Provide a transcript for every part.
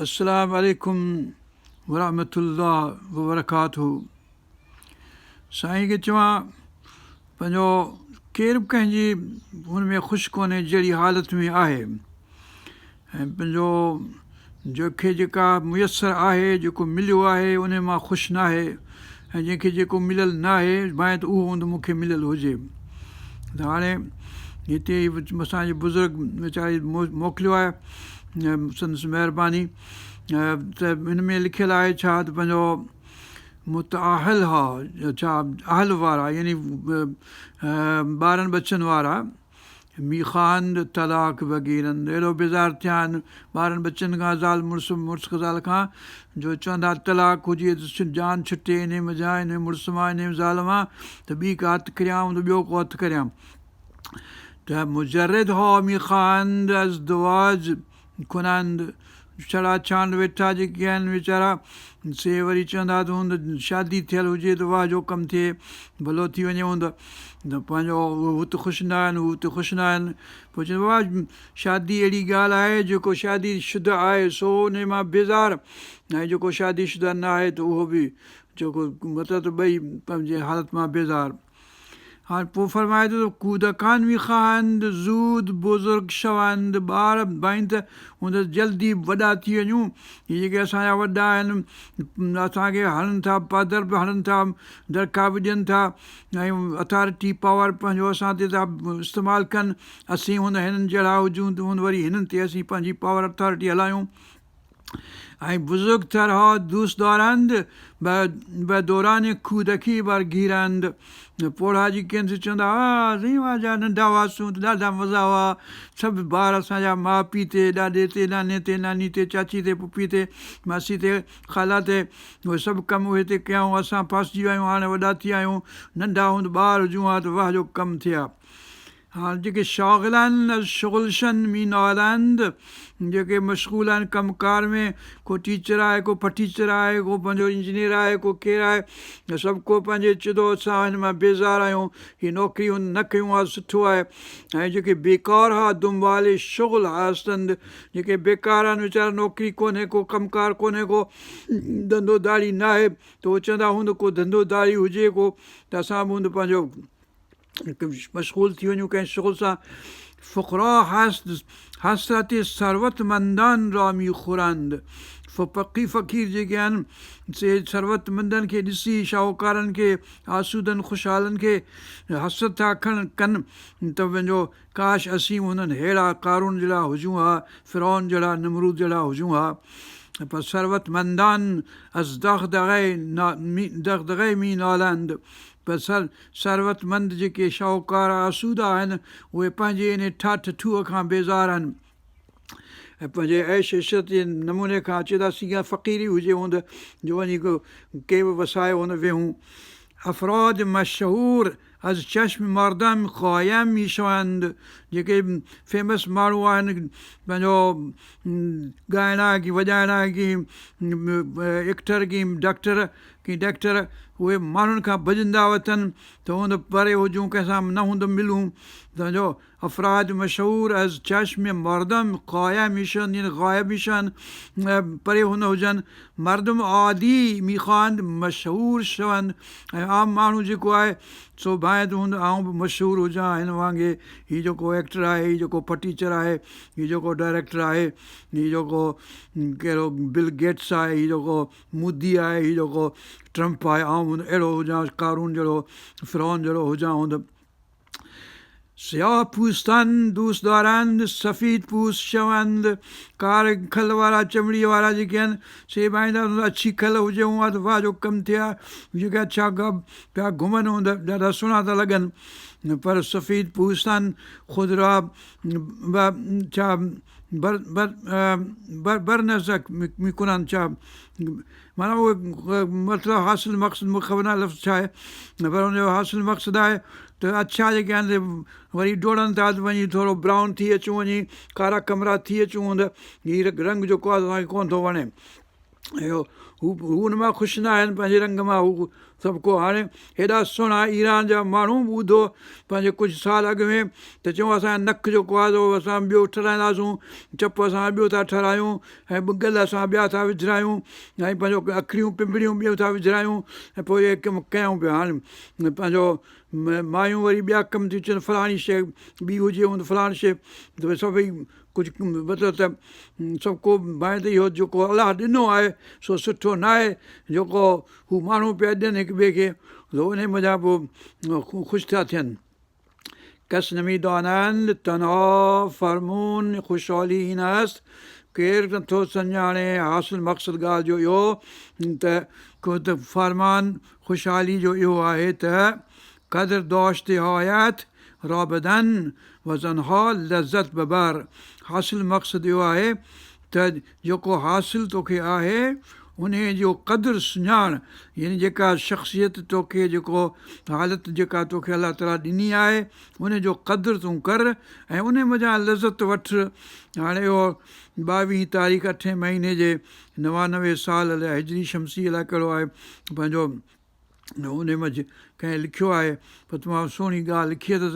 السلام عليڪم ورحمة الله وبرڪاته سائين کي چوان پنهنجو ڪير به ڪنهن جي هن ۾ خوش ڪونهي جهڙي حالت ۾ آهي ۽ پنهنجو جنهن کي جيڪا ميسر آهي جيڪو مليو آهي ان مان خوش ناهي ۽ جنهن کي جيڪو مليل ناهي ڀانئي ته اهو هوند مون کي مليل هجي ته هاڻي هتي اسان جي بزرگ ويچاري موڪليو آهي سندس مهرباني ته هن ۾ لکيل آهي ڇا ته پنهنجو متاهل ها ڇا اهل وارا يعني ٻارن ٻچن وارا ميخواهند طلاق بگيرند اهڙو بيزار ٿيا آهن ٻارن ٻچن کان زال مڙس مڙس زال کان جو چوندا طلاق هجي ته جان ڇٽي انهي منجهان انهي مڙس مان انهي زال مان ته ٻي ڪا هٿ ڪريان ته ٻيو ڪو هٿ ڪريان ته مجرد ها ميخواهند ازدواج کنند ڇڙا ڇانڊ ويٺا جيڪي آهن ويچارا سي وري چوندا ته هوند شادي ٿيل هجي ته واهه جو ڪم ٿئي ڀلو ٿي وڃي هوند ته پنهنجو هو هت خوش نه آهن هو هتي خوش نه آهن پوء چوندو بابا شادي اهڙي ڳالهه آهي جيڪو شادي شده آهي سو ان مان بيزار ۽ جيڪو شادي شده نه آهي ته اهو به جيڪو مطلب ته ٻئي پنهنجي حالت مان بيزار. هاڻ پوء فرمائي ٿو ته ڪودڪان ميخواهند زود بزرگ شوند ٻار ڀائين ته هوند جلدي وڏا ٿي وڃون هي جيڪي اسان جا وڏا آهن اسان کي هڻن ٿا پادر به هڻن ٿا دڙڪا به ڏين ٿا ۽ اٿارٽي پاور پنهنجو اسان تي ٿا استعمال ڪن اسين هوند هنن جهڙا هجون ته هوند وري هنن تي اسين پنهنجي پاور اٿارٽي هلايون ۽ بزرگ ترها دوست دارند به دوران ڪودڪي بر گيرند پوڙها جيڪي آهن سي چوندا هئا سائين اوهان جا ننڍا هئاسون ته ڏاڍا مزا هئا سڀ بار اسان جا ماء پيء تي ڏاڏي تي ناني تي ناني تي چاچي تي پڦي تي ماسي تي خالا تي اهي سڀ ڪم اهي تي ڪيائون اسان ڦاسجي ويا آهيون هاڻي وڏا ٿي ويا آهيون ننڍا هوند ٻار هجون ها ته واهه جو ڪم ٿئي ها هاڻ جيڪي شاغلان از شغلشان مي نالند، جيڪي مشغول آهن ڪم ڪار ۾، ڪو ٽيچر آهي، ڪو پٽيچر آهي، ڪو پنهنجو انجنيئر آهي، ڪو ڪير آهي، سڀ ڪو پنهنجي چئي ٿو اسان هن مان بيزار آهيون، هي نوڪري هوند نه ڪيون ها سٺو آهي ۽ جيڪي بيڪار ها دنبال شغل هستند، جيڪي بيڪار آهن ويچارا نوڪري ڪونهي ڪو ڪم ڪار ڪونهي ڪو ڌنڌو ڌاڙي ناهي ته اهي چوندا هوند ڪو ڌنڌو ڌاڙي هجي ڪو ته اسان به هوند پنهنجو مشغول ٿي وڃون ڪنهن شغل سان فقرا حسرت ثروتمندان را مي خورند فقي فقير جيڪي آهن سي ثروتمندن کي ڏسي شاهوڪارن کي آسودن خوشحالن کي حسرت ٿا کڻ ڪن ته پنهنجو ڪاش اسين به هنن ههڙا قارون جهڙا هجون ها فرعون جهڙا نمرود جهڙا هجون ها پر ثروتمندان از دغدغه دغدغه مي نالند پر ثروتمند جيڪي شاهوڪار آسودا آهن، اهي پنهنجي انهي ٺاٺ ٺوهه کان بيزار آهن ۽ پنهنجي عيش عشرت جي نموني کان چي ٿا اسين ڪا فقيري هجي هوند جو وڃي ڪو ڪي به وسائي هوند ويهون. افراد مشهور از چشم مردم قایم ميشوند جيڪي فيمس ماڻهو آهن پنهنجو ڳائڻا ڪي وڄائڻا ڪي ايڪٽر ڪي ڊاڪٽر ڪي ڊاڪٽر اهي ماڻهن کان ڀڄندا وتن ته هوند پري هجون ڪنهن سان نه هوند ملون سمجهو افراد مشهور از چشم مردم قایم ميشن يعني غائب ميشن پري هوند هجن مردم عادي ميخواهند مشهور شوند ۽ عام ماڻهو جيڪو آهي سو ڀانئي ٿو هوند آئون به مشهور هجان هن وانگي هي جيڪو ايڪٽر آهي هي جيڪو پٽيچر آهي هي جيڪو ڊائريڪٽر آهي هي جيڪو ڪهڙو بل گيٽس آهي هي جيڪو مودي آهي هي جيڪو ٽرمپ آهي آئون هوند اهڙو هجان قارون جهڙو فرعون جهڙو هجان هوند سياه پوستان دوست دارند سفيد پوست شوند ڪاري کل وارا چمڙي وارا جيڪي آهن سي ڀائيندا هوند اڇي کل هجي ها ته واهه جو ڪم ٿئي ها جيڪي اڇا پيا گهمن هوند ڏاڍا سهڻا ٿا لڳن پر سفيد پوستان خود را ڇا بر بر بر برنزک ميڪنند ڇا معنيٰ اهو مطلب حاصل مقصد مون کي خبر ناهي لفظ ڇا آهي پر ان جو حاصل مقصد آهي ته اڇا جيڪي آهن سي وري ڊوڙن ٿا ته وڃي ٿورو برائون ٿي اچون وڃي ڪارا ڪمرا ٿي اچون هوند هي رنگ جيڪو آهي اسان کي ڪونه ٿو وڻي. اهو هو هو ان مان خوش نه آهن پنهنجي رنگ مان هو سڀ ڪو هاڻي هيڏا سهڻا ايران جا ماڻهو ٻڌو پنهنجي ڪجهه سال اڳ ۾ ته چون اسان جو نڪ جيڪو آهي سو اسان ٻيو ٺهرائينداسون چپ اسان ٻيو ٿا ٺهرايون ۽ ڳل اسان ٻيا ٿا وجهرايون ۽ پنهنجو اکڙيون پنبڙيون ٻيون ٿا وجهرايون ۽ پوء اهي ڪم ڪيائون پيا هاڻي پنهنجو مايون وري ٻيا ڪم ٿيون چون فلاڻي شيء ٻي هجي هوند فلاڻي شيء ته سڀئي ڪجهه مطلب ته سڀ ڪو ڀانئي ته اهو جيڪو الله ڏنو آهي سو سٺو نه آهي جيڪو هو ماڻهو پيا ڏين هڪ ٻئي کي ته انهي منجهان پوء خوش ٿا ٿين. کس نميدانند تنها فرمون خوشحالي این است ڪير نٿو سڃاڻي حاصل مقصد ڳالهه جو اهو ته فرمان خوشحالي جو اهو آهي ته قدر داشت هايت را بدن و زنها لذت ببر حاصل مقصد اهو آهي ته جيڪو حاصل توکي آهي انهي جو قدر سڃاڻ يعني جيڪا شخصيت توکي جيڪو حالت جيڪا توکي الله تعالي ڏني آهي انهي جو قدر تون ڪر ۽ انهي منجهان لذت وٺ هاڻي اهو ٻاويهين تاريخ اٺين مهيني جي 99 سال هجري شمسي الائي ڪهڙو آهي پنهنجو انهي منجهه ڪنهن لکيو آهي پر تمام سهڻي ڳالهه لکي اٿس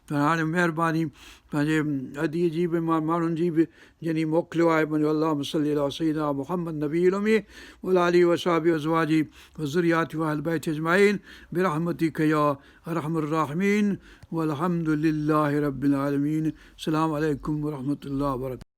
پر هاڻي مهرباني پنهنجي ادي جي به ماڻهن جي به جن هي موڪليو آهي پنهنجو اللهم صلي علي سيدنا محمد نبي الامي وعلي آله وصحبه وازواجه وذرياته واهل بيته اجمعين برحمتك يا ارحم الراحمين والحمد لله رب العالمين السلام عليڪم ورحمة الله وبرڪاته.